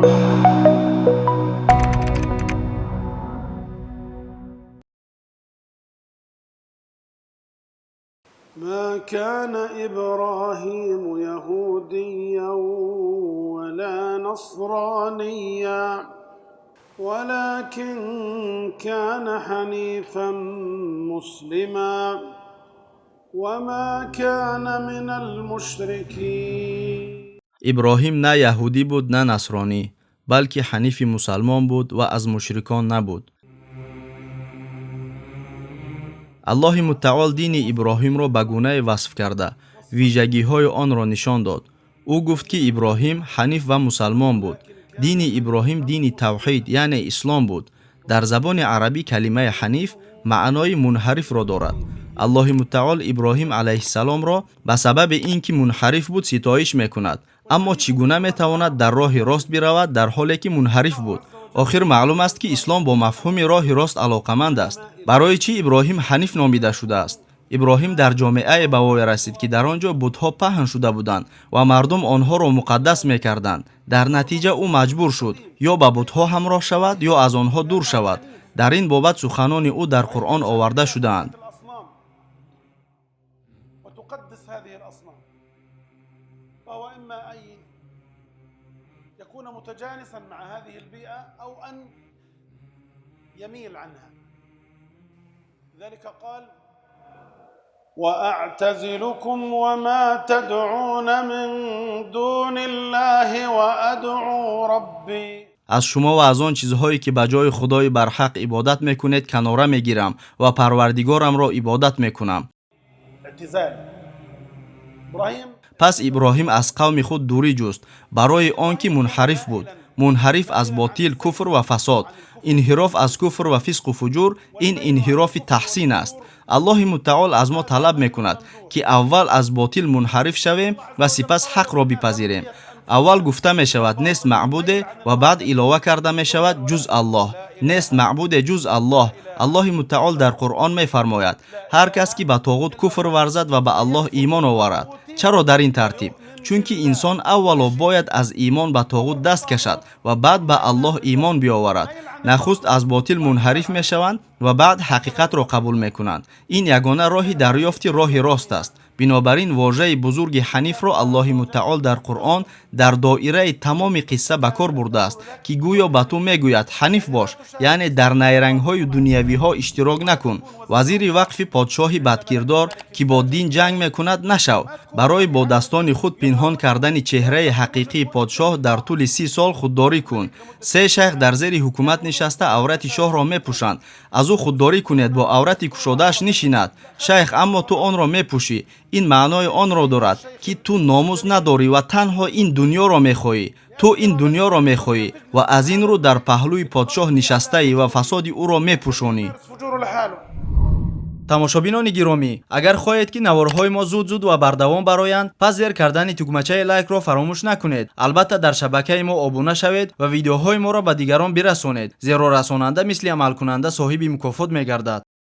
ما كان إبراهيم يهوديا ولا نصرانيا ولكن كان حنيفا مسلما وما كان من المشركين. Иброҳим на яҳудӣ буд, на насронӣ, балки ҳанифи мусалмон буд ва аз мушрикон набуд. Аллоҳи мутаол дини Иброҳимро ба гунае васф карда, вижагиҳои онро нишон дод. Ӯ гуфт, ки Иброҳим ҳаниф ва мусалмон буд. Дини Иброҳим дини тавҳид, яъне ислом буд. Дар забони арабӣ калимаи ҳаниф маънои мунҳарифро дорад. Аллоҳи мутаол Иброҳим алайҳиссаломро ба сабаби ин ки мунҳариф буд, ситоиш мекунад. Аммо чӣ гуна метавонад дар роҳи рост биравад, дар ҳоле ки мунҳариф буд? Охир маълум аст, ки ислом бо мафҳуми роҳи рост алоқаманд аст. Барои чӣ Иброҳим ҳаниф номида шудааст? Иброҳим дар ҷомеае ба воя расид, ки дар он ҷо бутҳо паҳн шуда буданд ва мардум онҳоро муқаддас мекарданд. Дар натиҷа ӯ маҷбур шуд ё ба бутҳо ҳамроҳ шавад, ё аз онҳо дур шавад. Дар ин бобат суханони ӯ дар Қуръон оварда шудаанд. الأصنام وتقدس هذه الأصنام، فهو إما أن يكون متجانسا مع هذه البيئة أو أن يميل عنها. لذلك قال: وأعتزلكم وما تدعون من دون الله وأدعو ربي. Аз шумо ва аз он чизҳое, ки ба ҷои Худои барҳақ ибодат мекунед, канора мегирам ва Парвардигорамро ибодат мекунам. اعتزال إبراهيم. Пас Иброҳим аз қавми худ дурӣ ҷуст, барои он ки мунҳариф буд, мунҳариф аз ботил, куфр ва фасод. Инҳироф аз куфр ва фисқу фуҷур ин инҳирофи таҳсин аст. Аллоҳи мутаол аз мо талаб мекунад, ки аввал аз ботил мунҳариф шавем ва сипас ҳақро бипазирем. Аввал гуфта мешавад: «Нест маъбуде», ва баъд илова карда мешавад: «Ҷуз Аллоҳ». Нест маъбуде ҷуз Аллоҳ. Аллоҳи мутаол дар Қуръон мефармояд: «Ҳар кас ки ба тоғут куфр варзад ва ба Аллоҳ имон оварад». Чаро дар ин тартиб? Чунки инсон аввало бояд аз имон ба тоғут даст кашад ва баъд ба Аллоҳ имон биоварад. Нахуст аз ботил мунҳариф мешаванд ва баъд ҳақиқатро қабул мекунанд. Ин ягона роҳи дарёфти роҳи рост аст. Бинобар ин вожаи бузурги ҳанифро Аллоҳи мутаол дар Қуръон дар доираи тамоми қисса ба кор бурдааст, ки гӯё ба ту мегӯяд: «Ҳаниф бош, яъне дар найрангҳои дунявиҳо иштирок накун. Вазири вақфи подшоҳи бадкирдор, ки бо дин ҷанг мекунад, нашав. Барои бо дастони худ пинҳон кардани чеҳраи ҳақиқии подшоҳ дар тӯли 30 сол худдорӣ кун. Се шайх дар зери ҳукумат нишаста, аврати шоҳро мепӯшанд. Аз ӯ худдорӣ кунед, бо аврати кушодааш нишинад шайх, аммо ту онро мепӯшӣ. Ин маънои онро дорад, ки ту номус надорӣ ва танҳо ин дунёро мехоҳӣ. Ту ин дунёро мехоҳӣ ва аз ин рӯ дар паҳлӯи подшоҳ нишастаӣ ва фасоди ӯро мепӯшонӣ». فجور لحاله. Тамошобинони гиромӣ, агар хоҳед, ки наворҳои мо зуд зуд ва бардавом бароянд, пас зер кардани тугмачаи лайкро фаромӯш накунед. Албатта, дар шабакаи мо обуна шавед ва видеоҳои моро ба дигарон бирасонед, зеро расонанда мисли амалкунанда соҳиби мукофот мегардад.